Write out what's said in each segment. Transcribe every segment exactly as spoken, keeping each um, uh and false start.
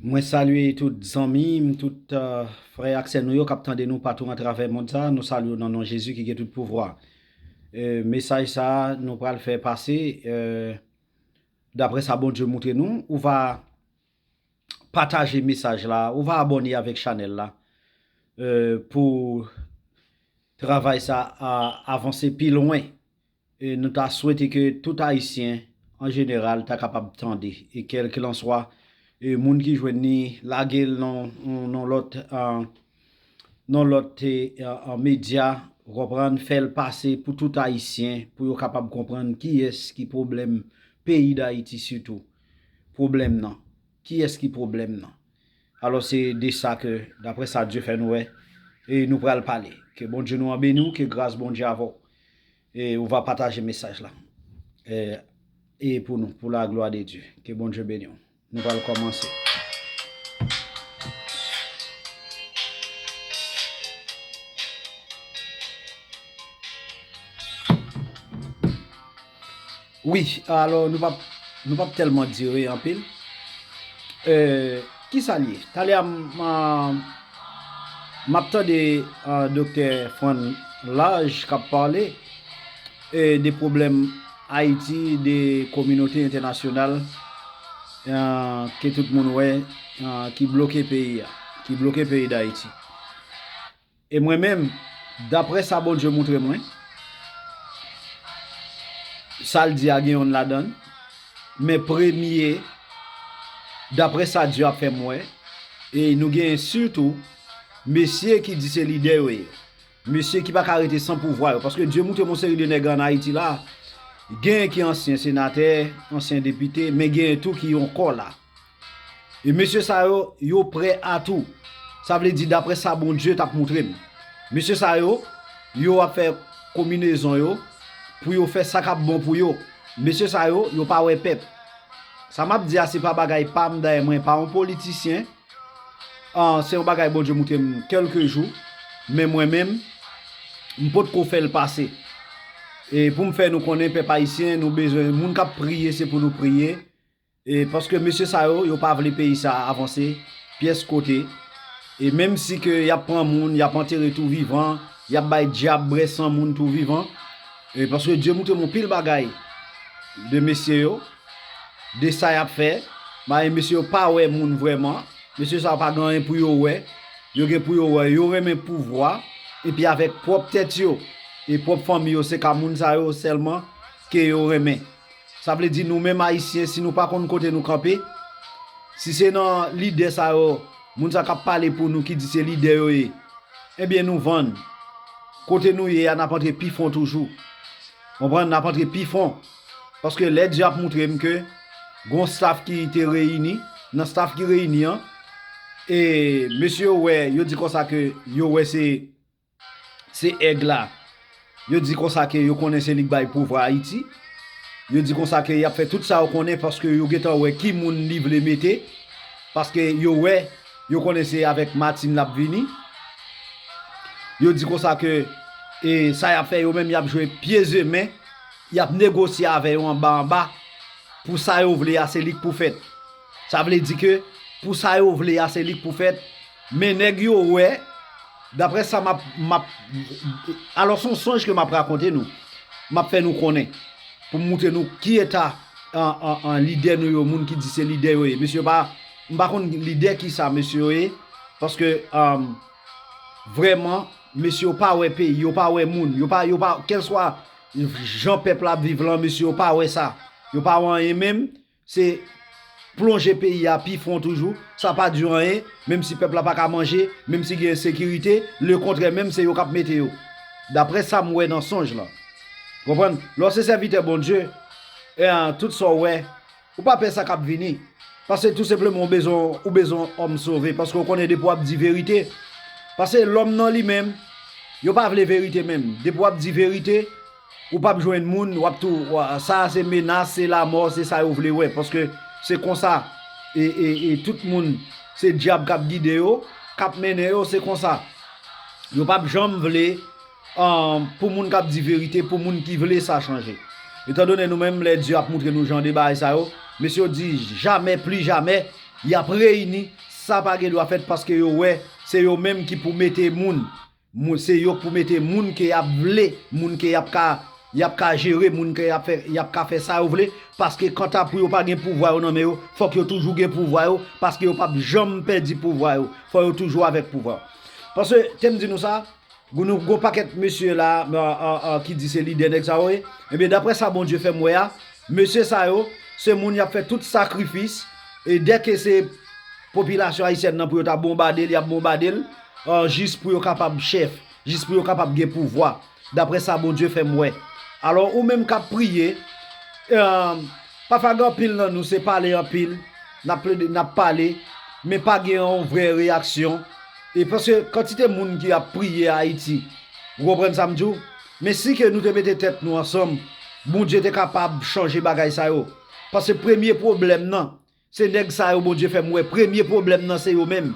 Mwen salye tout zanmi m, tout, euh, frè ak sè nou yo k ap tande nou patou atravè mond sa a. Nou salye w nan non Jezi ki gen tout pouvwa. Euh, mesaj sa a, nou pral fè pase, euh, daprè sa Bondye montre nou. Ou va pataje mesaj la, ou va abòne avèk chanèl la, euh, pou travay sa a avanse pi lwen. E nou ta swete ke tout Ayisyen, an jeneral, ta kapab tande. E kèlkelanswa, e moun ki jwenn li, lage l nan, nan, nan lòt, ah, nan lòt, eh, ah, ah, medya, ou konprann, fè l pase pou tout Ayisyen, pou yo kapab konprann kiyès ki pwoblèm peyi Dayiti sitou. Pwoblèm nan. Kiyès ki pwoblèm nan? Alò, se de sa ke, daprè sa Dye fè nou wè, e nou pral pale. Ke Bondye nou an beni w, ke gras Bondye avè w. E ou va pataje mesaj la. E, e pou nou, pour la gloire de Dieu. Ke Bondye beni w. Nou pral kòmanse. Wi, alò, nou p ap, nou p ap tèlman dire anpil. Euh, kisa l ye? Talè a, m, a, m ap tande, euh, Doktè Fran Laj k ap pale, euh, de pwoblèm Ayiti, de kominote entènasyonal, euh, ke tout moun wè, euh, ki bloke peyi a, ki bloke peyi Dayiti. E mwen menm, daprè sa Bondye montre mwen, sa l di a gen yonn ladan l, men premye, daprè sa Dye ap fè m wè, e nou genyen sitou mesye ki di se lidè yo ye. Mesye ki pa ka rete san pouvwa yo, paske Dye montre m yon seri de nèg ann Ayiti la, genyen ki ansyen senatè, ansyen depite, men genyen tou ki yon kò la. E mesye sa yo, yo prè a tou. Sa vle di, daprè sa Bondye t ap montre m. Mesye sa yo, yo ap fè konbinezon yo pou yo fè sa k ap bon pou yo. Mesye sa yo, yo pa wè pèp. Sa m ap di a, se pa bagay pa m, dayè mwen pa yon politisyen. Ah, se yon bagay Bondye montre m kèlke jou, men mwen menm, m potko fè l pase. E pou m fè nou konnen, pèp ayisyen, nou bezwen moun k ap priye, se pou nou priye. E paske mesye sa yo, yo pa vle peyi sa a avanse pyès kote. E menm si ke y ap pran moun, y ap antere tou vivan, y ap bay dyab bwè san moun tou vivan. E paske Dye montre m yon pil bagay de mesye yo, de sa y ap fè. Bagay mesye yo pa wè moun vrèman. Mesye sa yo pa gen anyen pou yo wè. Yo gen pou yo wè, yo renmen pouvwa. Epi avèk pwòp tèt yo e pwòp fanmi yo, se ka moun sa yo sèlman ke yo renmen. Sa vle di nou menm Ayisyen, si nou pa konn kote nou kanpe, si se nan lidè sa yo, moun sa k ap pale pou nou ki di se lidè yo ye, ebyen nou vann. Kote nou ye a, n ap antre pi fon toujou. Konprann? N ap antre pi fon. Paske lè Dye ap montre m ke gon staff ki te reyini, nan staff ki reyini an, e mesye yo wè, yo di konsa ke yo wè se se èg la. Yo di konsa ke yo konnen se li k bay pouvwa Ayiti. Yo di konsa ke y ap fè tout sa yo konnen paske yo gentan wè ki moun li vle mete. Paske yo wè, yo konnen se avèk Martine l ap vini. Yo di konsa ke, e, sa y ap fè yo menm, y ap jwe pye zemen, y ap negosye avè yo anba anba. Pou sa yo vle a, se li k pou fèt. Sa vle di ke pou sa yo vle a, se li k pou fèt. Men nèg yo wè, daprè sa m ap, m ap, alò, se yon sonj ke m ap rakonte nou. M ap fè nou konnen. Pou m montre nou ki eta an, an, an lidè nou yo, moun ki di se lidè yo ye. Mesye pa, m pa konn lidè ki sa mesye yo ye. Paske, um, vrèman, mesye yo pa wè peyi, yo pa wè moun, yo pa, yo pa, kèlswa jan pèp la ap viv lan, mesye yo pa wè sa. Yo pa wè anyen menm. Se plonje peyi a pi fon toujou. Sa pa di yo anyen, menm si pèp la pa ka manje, menm si gen ensekirite, lekontrè, menm se yo k ap mete yo. Daprè sa m wè nan sonj lan. Konprann? Lè w se sèvitè Bondye, e, tout sa w wè, ou pa pè sa k ap vini. Paske tou senpleman, ou bezwen, ou bezwen òm sove, paske w konnen depi w ap di verite. Paske lòm nan li menm, yo pa vle verite menm. Depi w ap di verite, ou p ap jwenn moun, w ap tou, wa-, sa a se menas, se lamò, se sa yo vle wè, paske se konsa, e, e, e tout moun, se dyab k ap gide yo, k ap mennen yo, se konsa. Yo p ap janm vle, um, pou moun k ap di verite, pou moun ki vle sa chanje. Etandone nou menm, lè Dye ap montre nou jan de bagay sa yo, mesye yo di, jamè, pli jamè, y ap reyini, sa pa gen dwa fèt paske yo wè se yo menm ki pou mete moun. Moun, se yo k pou mete moun ke y ap vle, moun ke y ap ka, y ap ka jere, moun ke y ap fè, y ap ka fè sa yo vle, paske kanta pou yo pa gen pouvwa yo nan men yo, fòk yo toujou gen pouvwa yo, paske yo p ap janm pèdi pouvwa yo, fò yo toujou avèk pouvwa. Paske, te m di nou sa, gwo nou, gwo pakèt mesye la, a, a, a, ki di se lidè nèg sa yo ye, ebyen, daprè sa Bondye fè m wè a, mesye sa yo, se moun y ap fè tout sakrifis, e dèke se popilasyon ayisyèn nan pou yo ta bonbade l, y ap bonbade l, a, jis pou yo kapab chèf, jis pou yo kapab gen pouvwa, daprè sa Bondye fè m wè. Alò, ou menm k ap priye, e, pafwa gen anpil nan nou, se pale anpil, n ap plede, n ap pale, men pa gen yon vrè reyaksyon. E paske kantite moun ki ap priye Ayiti, ou konprann sa m di w? Men si ke nou te mete tèt nou ansanm, Bondye te kapab chanje bagay sa yo. Paske premye pwoblèm nan, se nèg sa yo Bondye fè m wè. Premye pwoblèm nan se yo menm.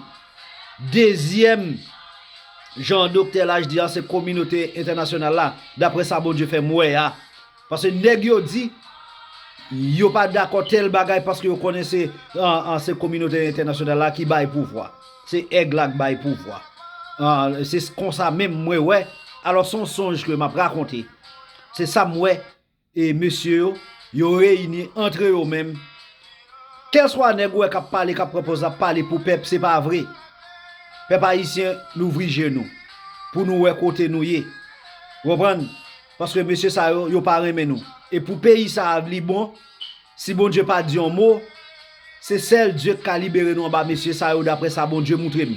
Dezyèm, jan Doktè Laj di a, se kominote entènasyonal la, daprè sa Bondye fè m wè a. Paske nèg yo di, yo pa dakò tèl bagay paske yo konnen se, an, an, se kominote entènasyonal la ki bay pouvwa. Se èg la k bay pouvwa. An, se konsa menm mwen wè. Alò, se yon sonj ke m ap rakonte. Se sa m wè. E mesye yo, yo reyini antre yo menm. Kèlswa nèg ou wè k ap pale, k ap pran pòz ap pale pou pèp, se pa vre. Pèp ayisyen, louvri je nou pou nou wè kote nou ye. Ou konprann? Paske mesye sa yo, yo pa renmen nou. E pou peyi sa a li bon, si Bondye pa di yon mo, se sèl Dye k ka libere nou anba mesye sa yo, daprè sa Bondye moutre m.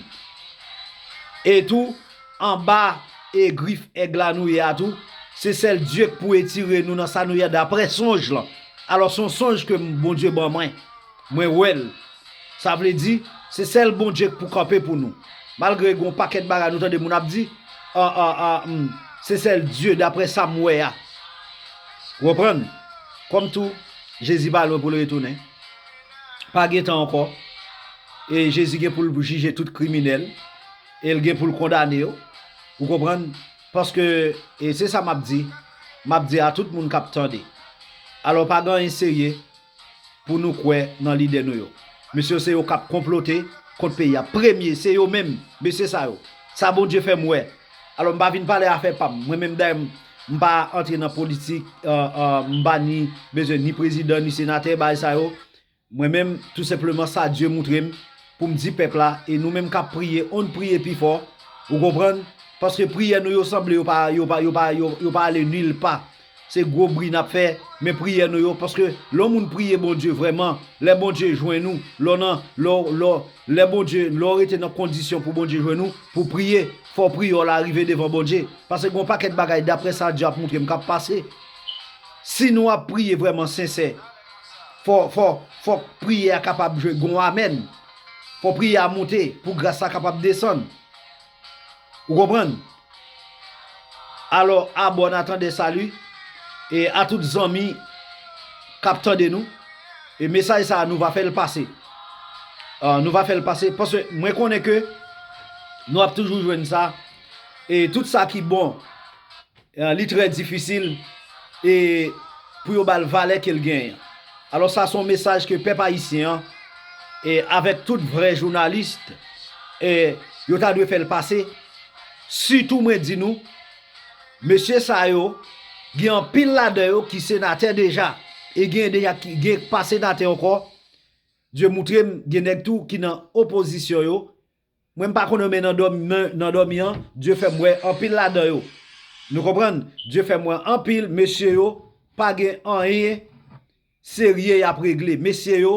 E tou, anba e grif èg la nou ye a tou, se sèl Dye k pou etire nou nan sa nou ye a, daprè sonj lan. Alò, se yon sonj ke m, Bondye ban mwen. Mwen wè l. Sa vle di, se sèl Bondye k pou kanpe pou nou. Malgre gen yon pakèt bagay nou tande moun ap di, a, a, a, hmm, se sèl Dye, daprè sa m wè a. Ou konprann? Kòm tou, Jezi pa lwen pou l retounen. Pa gen tan ankò. E Jezi gen pou l jije tout kriminèl. E l gen pou l kondane yo. Ou konprann? Paske, e se sa m ap di, m ap di a tout moun k ap tande. Alò, pa gen anyen serye pou nou kwè nan lidè nou yo. Mesye yo se yo k ap konplote kont peyi a. Premye, se yo menm, mesye sa yo. Sa Bondye fè m wè. Alò, m pa vin pale afè pa m. Mwen menm, dayè, m, m pa antre nan politik, e, e, m pa ni bezwen ni prezidan, ni senatè, bagay sa yo. Mwen menm, tou senpleman, sa Dye moutre m pou m di pèp la, e nou menm k ap priye, ann priye pi fò, ou konprann? Paske priyè nou yo sanble yo pa, yo pa, yo pa, yo, yo pa ale nil pa. Se gwo bri n ap fè, men priyè nou yo, paske lè yon moun priye Bondye vrèman, lè Bondye jwenn ou, lè w nan, lè w, lè w, lè Bondye, lè w rete nan kondisyon pou Bondye jwenn ou, pou priye, fò priyè w la rive devan Bondye. Paske gen yon pakèt bagay, daprè sa Dye ap moutre m, k ap pase. Si nou ap priye vrèman sensè, fò, fò, fò priyè a kapab jwe gen yon amèn. Fò priyè a monte pou gras la kapab desann. Ou konprann? Alò, a bòn atandè sali, e a tout zanmi k ap tande nou, e mesaj sa a, nou va fè l pase. A, nou va fè l pase, paske mwen konnen ke nou ap toujou jwenn sa, e tout sa ki bon, e, li trè difisil, e pou yo ba l valè ke l genyen. Alò, sa se yon mesaj ke pèp ayisyen an, e avèk tout vrè jounalis, e yo ta dwe fè l pase. Sitou, mwen di nou, mesye sa yo, gen anpil ladan yo ki senatè deja, e gen deja ki, gen k pa senatè ankò. Dye moutre m, gen nèg tou ki nan opozisyon yo. Mwen, m pa konnen, men nan dòmi, nan, nan dòmi an, Dye fè m wè anpil ladan yo. Nou konprann? Dye fè m wè anpil, mesye yo pa gen anyen serye y ap regle. Mesye yo,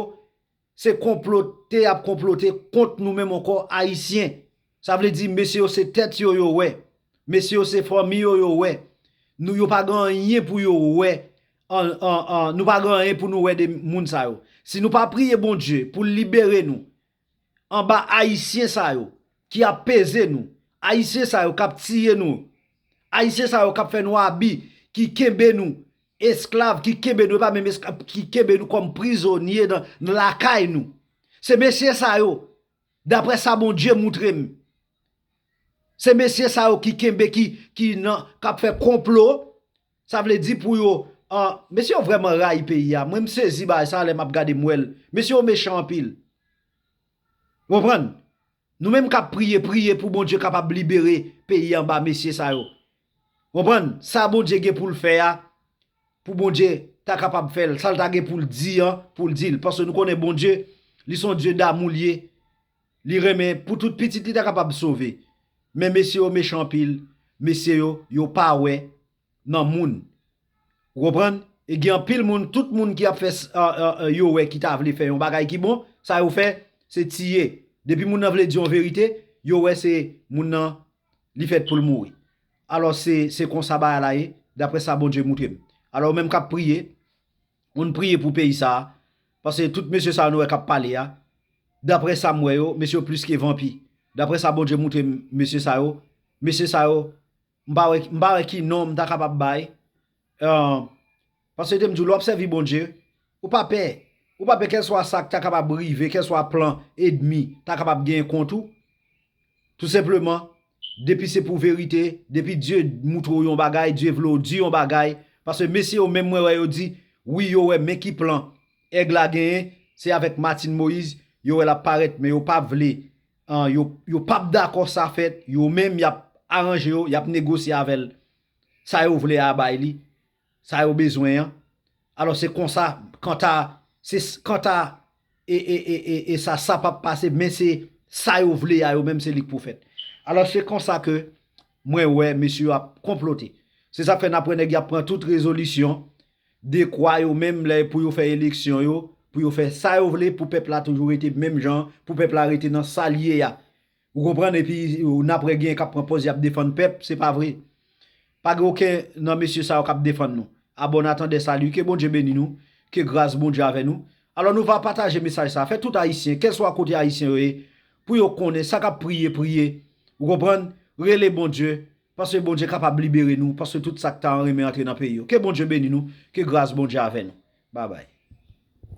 se konplote y ap konplote kont nou menm ankò, Ayisyen. Sa vle di, mesye yo, se tèt yo yo wè. Mesye yo, se fanmi yo yo wè. Nou, yo pa gen anyen pou yo wè. An, an, an, nou pa gen anyen pou nou wè de moun sa yo. Si nou pa priye Bondye pou l libere nou anba Ayisyen sa yo ki ap peze nou, Ayisyen sa yo k ap tiye nou, Ayisyen sa yo k ap fè nou abi, ki kenbe nou esklav, ki kenbe nou, e pa menm esklav, ki kenbe nou kòm prizonye nan, nan lakay nou. Se mesye sa yo, daprè sa Bondye moutre m, se mesye sa yo ki kenbe, ki, ki nan, k ap fè konplo. Sa vle di pou yo, a, mesye yo vrèman rayi peyi a. Mwen, m sezi bagay sa lè m ap gade, m wè l. Mesye yo mechan anpil. Konprann? Nou menm k ap priye, priye pou Bondye kapab libere peyi anba mesye sa yo. Konprann? Sa Bondye gen pou l fè a, pou Bondye ta kapab fè l, sa l ta gen pou l di an, pou l di l. Paske nou konnen Bondye, li se yon Dye damou l ye. Li renmen pou tout pitit li ta kapab sove. Men mesye yo mechan anpil, mesye yo, yo pa wè nan moun. Ou konprann? E gen anpil moun, tout moun ki ap fè s- an- an- an- yo wè ki ta vle fè yon bagay ki bon, sa yo fè, se tiye. Depi moun nan vle di yon verite, yo wè se moun nan, li fèt pou l mouri. Alò se se konsa bagay la ye, daprè sa Bondye moutre m. Alò ou menm k ap priye, ou n priye pou peyi sa a, paske tout mesye sa yo nou wè k ap pale a, daprè sa m wè yo, mesye yo plis ke vanpi. Daprè sa Bondye moutre m, mesye sa yo, mesye sa yo, m pa wè, m pa wè ki non m ta kapab bay. Paske te m di w, lè w ap sèvi Bondye, ou pa pè. Ou pa pè kèlswa sa k ta kapab rive, kèlswa plan ènmi ta kapab genyen kont ou. Tou senpleman, depi se pou verite, depi Dye moutre w yon bagay, Dye vle w di yon bagay, paske mesye yo menm mwen wè yo di, wi, yo wè men ki plan èg la genyen, se avèk Martine Moïse, yo wè l ap parèt, men yo pa vle, an, yo, yo p ap dakò sa fèt, yo menm y ap aranje yo, y ap negosye avè l, sa yo vle a bay li, sa yo bezwen an. Alò se konsa, kanta, se s- kanta e, e, e, e, e sa, sa p ap pase, men se sa yo vle a yo menm, se li k pou fèt. Alò se konsa ke mwen wè mesye yo ap konplote. Se sa k fè n ap wè nèg y ap pran tout rezolisyon dekwa yo menm lè pou yo fè eleksyon yo, pou yo fè sa yo vle, pou pèp la toujou rete menm jan, pou pèp la rete nan sa l ye a. Ou konprann? Epi n ap wè gen k ap pran pòz y ap defann pèp, se pa vre. Pa gen okenn nan mesye sa yo k ap defann nou. Abòne atandè sali, ke Bondye beni nou, ke gras Bondye avè nou. Alò nou va pataje mesaj sa, fè tout Ayisyen, kèlswa kote Ayisyen yo ye, pou yo konnen sa k ap priye, priye. Ou konprann? Rele Bondye, paske Bondye kapab libere nou, paske tout sa k ta renmen antre nan peyi yo. Ke Bondye beni nou, ke gras Bondye avè nou. Babay.